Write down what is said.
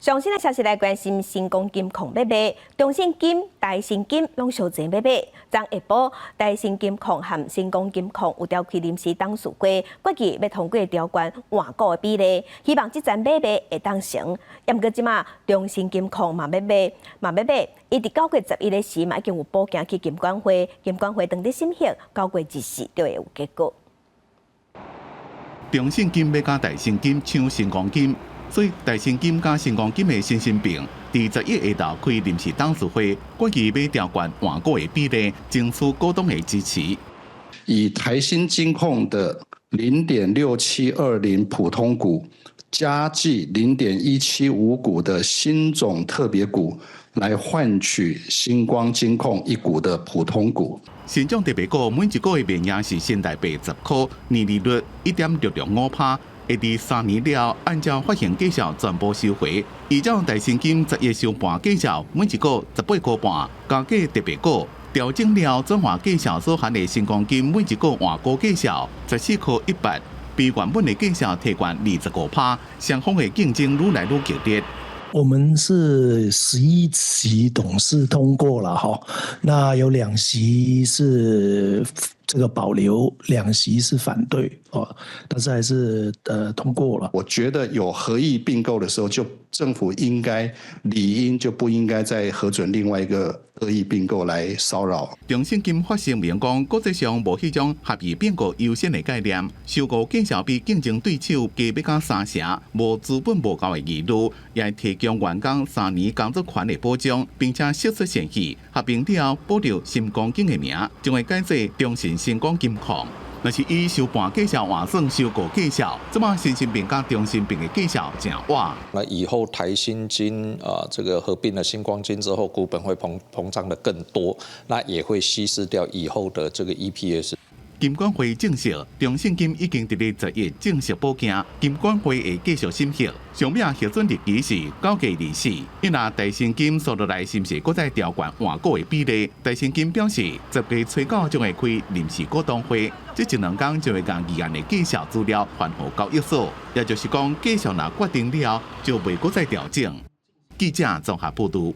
上新的消息來關心，新光金礦欲賣，中信金、台新金攏相爭欲買。昨下晡，台新金礦和新光金礦有召開臨時董事會，決議欲通過調懸換股的比例，希望這層買賣會當成。毋過這馬中信金礦嘛欲賣，嘛欲買，伊佇9月11的時嘛已經有補件去金管會，金管會當佇審核，9月24就會有結果。中信金欲佮台新金搶新光金。所以台新金佮新光金的新新併，佇11下晝開臨時董事會，決議欲調懸換股的比例，爭取股東的支持。以台新金控的0.6720普通股加計0.175股的新種特別股，來換取新光金控一股的普通股。新種特別股每一股的面額是新台幣10塊，年利率1.665%。會佇3年了，按照發行價數全部收回。依照台新金11收盤價數，每一股18塊半，加計特別股調整了轉換價數所含的新光金每一股換股價數14塊18，比原本的價數提懸25%，雙方的競爭愈來愈激烈。我們是11席董事通過了哈，那有兩席是這個保留，兩席是反對哦，但是還是通過了。我覺得有合意併購的時候，就政府應該理應就不應該再核准另外一個惡意併購來騷擾。中信金發聲明講，國際上無彼種合意併購優先的概念，收購價數比競爭對手低欲到三成，無資本無夠的疑慮，也會提供員工3年工作權的保障，並且釋出善意，合併了後保留新光金的名，將會改做中信新光金控。若是以收盤價數換算收購價數，這馬新新併佮中信併的價數誠倚。那以後台新金啊，這個合併了新光金之後，股本會膨脹的更多，那也會稀釋掉以後的這個 EPS。金管會證實，中信金已經佇咧11正式補件，金管會會繼續審核，上尾核准日期是9月24。伊若台新金紲落來，是毋是閣再調懸換股的比例？台新金表示，10月初9將會開臨時股東會，這一兩工就會將議案的價數資料還予交易所，也就是講，價數若決定了，就袂閣再調整。記者綜合報導。